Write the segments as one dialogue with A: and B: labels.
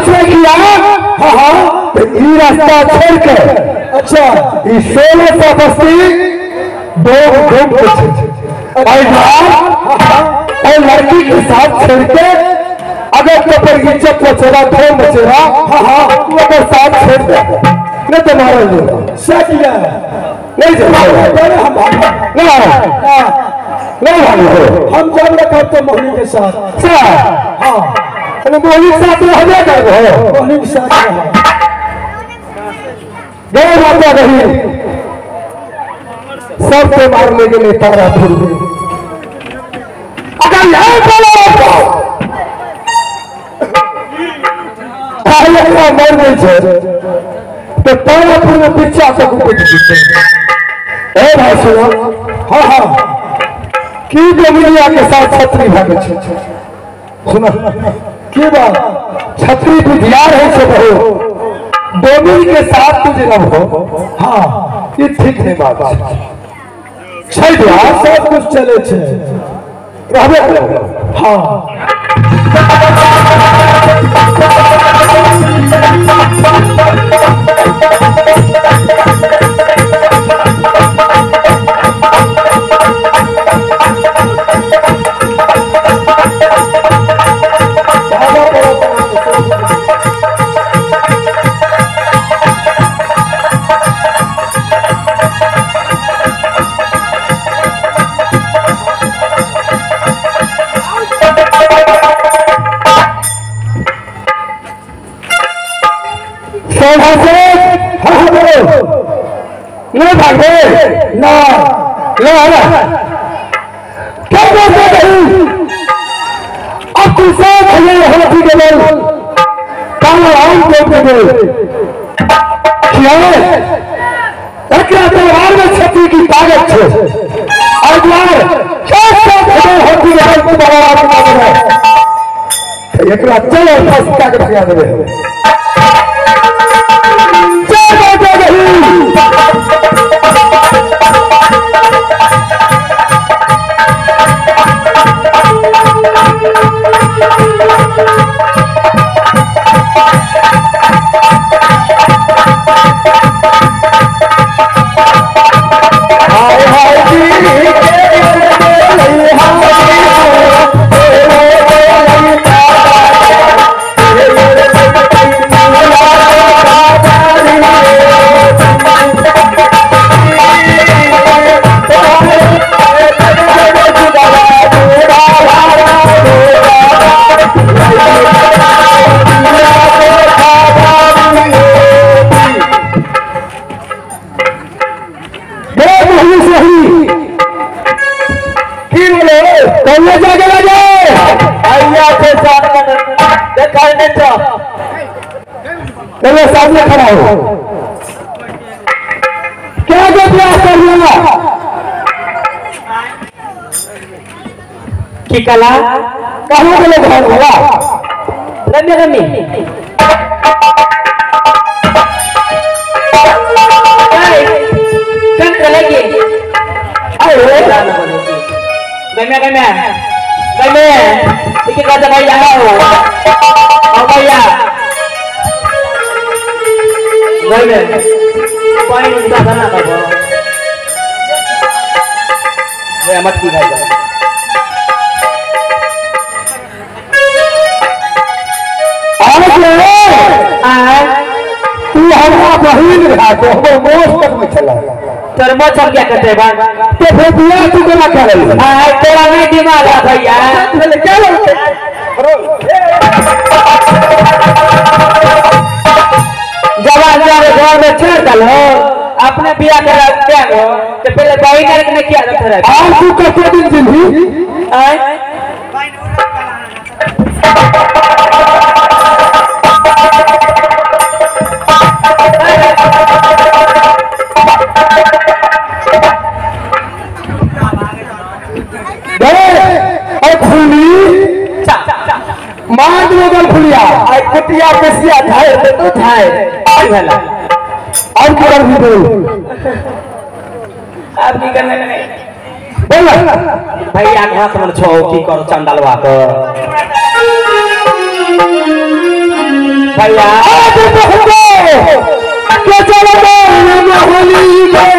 A: बचने किया हाँ हाँ तो ये रास्ता छोड़ के अच्छा ये 1600 बस्ती दो घूम और लड़की के साथ छोड़ के अगर तो पर इज्जत बचेगा धर्म बचेगा हाँ हाँ तू अगर साथ छोड़ दे नहीं तो मारा नहीं नहीं
B: हम जब रखा तो मोहनी के साथ हाँ
A: मोहनी के साथ हमें कर
B: मोहनी के साथ
A: गए माता रही सबको मारने के लिए तारा फिर अगर यह बोला मर गई तो तारापुर में पीछा तक ए भाई सुनो हाँ हाँ की डोमिनिया के साथ छत्री भागे सुनो की बात छत्री बुधियार है से बहुत डोमिन के साथ तुझे न हो
B: हाँ
A: ये ठीक नहीं बात छै बिहार
B: सब कुछ चले छे
A: रहबे करो
B: हाँ
A: नहीं भागे ना ना ना क्या बोलते नहीं अब किसान भैया हाथी के बल काला आम को दे क्या एकरा दरबार में छत्री की ताकत छे और द्वार क्या सब भैया हाथी के बल को बड़ा बना दे एकरा चल फसता के भगा देबे चल बाटे नहीं सामने खड़ा हो क्या जो प्रयास कर लिया
C: की कला
A: कहाँ के लोग घर हुआ
C: रम्य रम्य कन कलेगी
A: अरे
C: गम्या गम्या गम्या ठीक है भैया हो भैया पानी उनका ना बाबा वे मत की भाई
A: तू हमरा बहिन भा के हमर मोछ तक में चला
C: तोर मोछ हम क्या करते बा
A: तो फिर बियाह तू केना करल
C: हां तोरा नहीं दिमाग है भैया
A: क्या बोलते
C: जवान जावे घर में छोड़ दल हो अपने बियाह करा क्या हो तो पहले बहिन ने किया था रे
A: और तू कते दिन जिंदी
C: आय
A: और फूली मांग लोगन फुलिया
B: आई कुटिया पेसिया धाय ते तो धाय
C: की भला
A: और की कर भी बोल
C: अब की करने
A: बोल
C: भैया के हाथ में छो की कर चंडलवा को। भैया
A: आज देखो के चलो होली की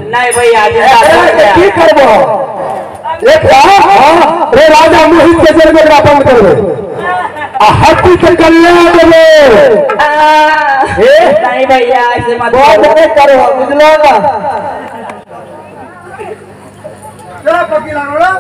C: नहीं भैया
A: की करबो एक रे राजा मोहित के जेल में बंद करबे आ हट्टी के कल्याण देबे।
C: नहीं भैया ऐसे मत
A: बहुत करो बुझलो ना।
B: चलो पकीला रोड़ा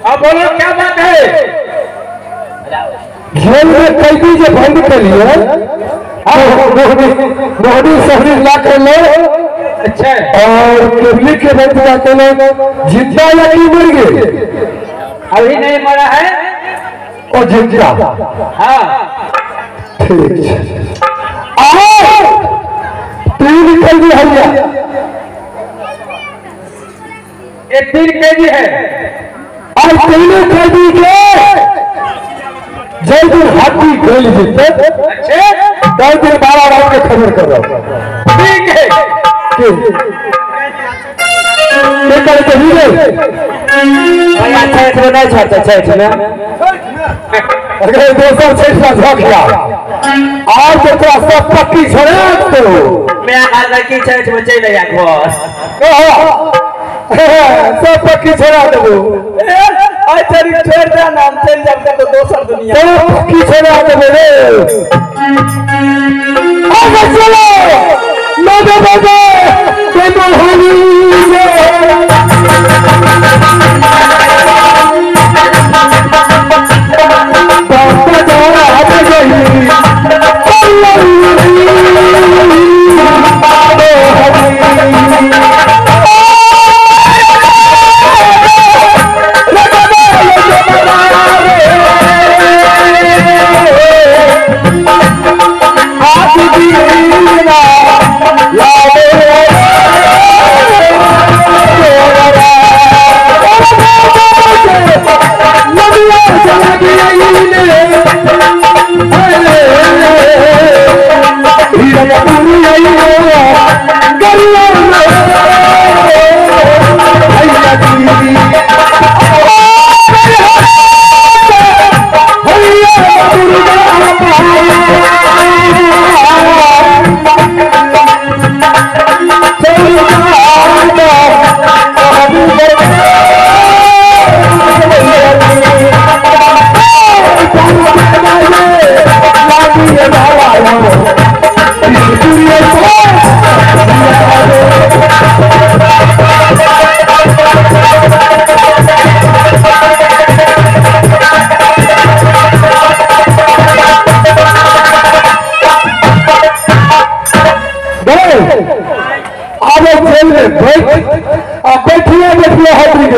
A: अब बोलो क्या बात है। जेल में कैदी जो बंद कर लिए मोहनी शहरी ला कर ले।
C: अच्छा
A: और केबली के बंद ला कर ले। जिंदा या की मर गए?
C: अभी नहीं मरा है
A: और जिंदा।
C: हाँ
A: ठीक है। आओ 3 कैदी है,
C: ये 3 कैदी है
A: और तीनों कैदी के जल्द हाथी गोली जीते।
C: अच्छे
A: 10 दिन 12 राउंड के खबर कर रहा हूँ।
C: ठीक है
A: अगर दोसर छठ झोंकिया आज तो तोरा सब पक्की छोड़े तो
C: मैं लड़की छठ में चल गया घर
A: सब पक्की छोड़ा देबो।
B: अच्छा छोड़ दे ना, हम चल जाब तो दोसर दुनिया
A: सब पक्की छोड़ा देबो रे। आगे चलो।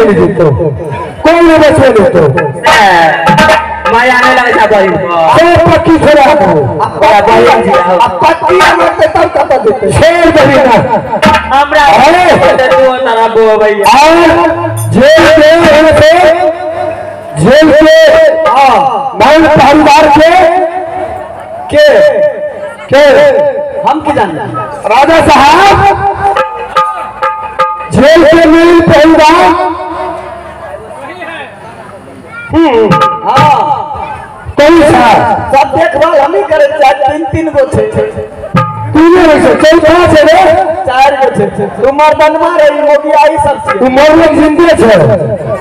A: कोई नहीं बचे तो
C: माया आने लगे था भाई
A: सब पक्की छोड़ा दो
B: पक्की मरते तब कत देते
A: शेर दरीना
C: हमरा तू तारा बो भैया
A: और जेल के से जेल के हां मान परिवार के के
B: हम की जाने
A: राजा साहब जेल के मील परिवार
B: हाँ
A: कौन सा
B: सब देखभाल हम ही करे चार तीन तीन गो छे
A: तीन गो चौथा छे रे
B: चार गो छे तू मर्दनमा रे मोगी आई सब छे
A: तू मरले जिंदे छे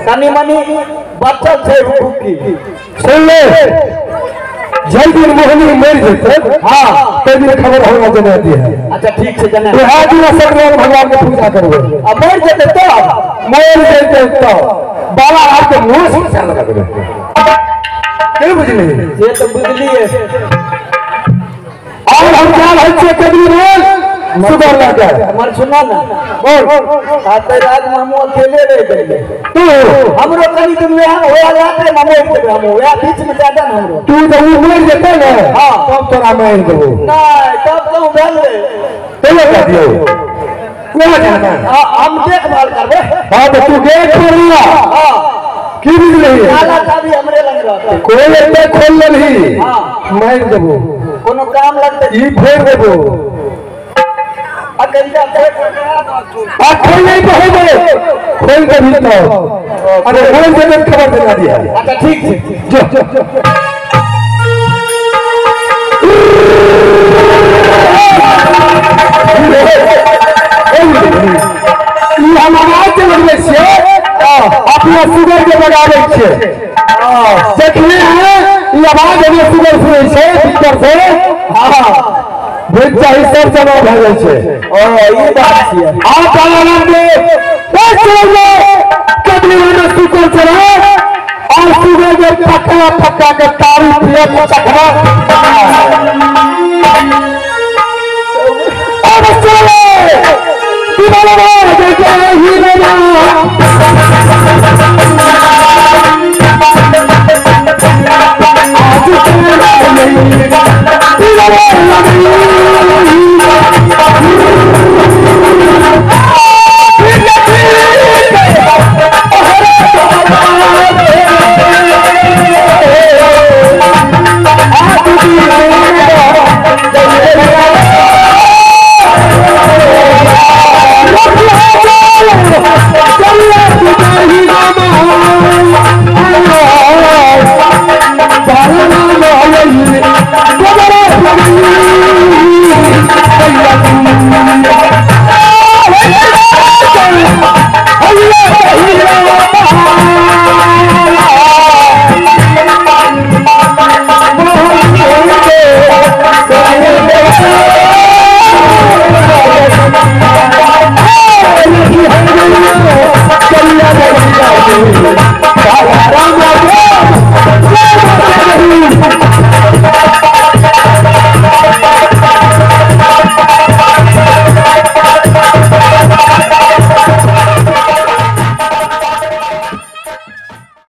B: तनी मनी बचल छे रुकी
A: सुन ले जल्दी मोहनी मर जेते हां ते दिन खबर होना जना दी है।
B: अच्छा ठीक छे जना
A: तो आज दिन सत्यनारायण भगवान के पूजा करबे
B: आ मर जेते तो
A: मर जेते तो बाबा आपके मुंह से चल लगा देबे के बुझली
B: ये तो बुझलिए
A: और हम क्या भाई छे कभी रोज सुधर लगा
B: हमर सुना ना
A: बोल
B: आते रात में हम अकेले रह गए
A: तू
B: हमरो कनी तुम यहाँ होया लाते ममो देबे हम होया बीच में ज्यादा न हमरो
A: तू जब मर जेते ने
B: हां
A: तब तोरा मार देबो
B: नहीं तब तो भेल रे
A: तो कर दियो कोना जाना
B: हम देखभाल करबे।
A: हां तो तू गेट खोल लिया।
B: हां
A: की बुझली
B: ताला चाबी हमरे लग रहता
A: कोई एते खोल लेलही।
B: हां
A: मार देबो
B: कोनो काम लगते
A: ई फोड़ देबो
B: अकंजा
A: आ खोल नहीं तो हो गए खोल के भी तो अरे खोल दे तो खबर देना दिया।
B: अच्छा ठीक है
A: जो ई हम आवाज के लगबै छियै अपना सुगर के बजाबै छियै जखने ई आवाज हम सुगर सुनै छै भीतर से। हां बुझ चाही सब जमा भऽ जाइ छै।
B: ओ ई बात छियै
A: आ बालाराम के चलो कभी ने सुकर चला और सुगर के पक्का पक्का के तारी पिया चखना अब चलो दीवाना जय ही ना आज तेरा नहीं दीवाना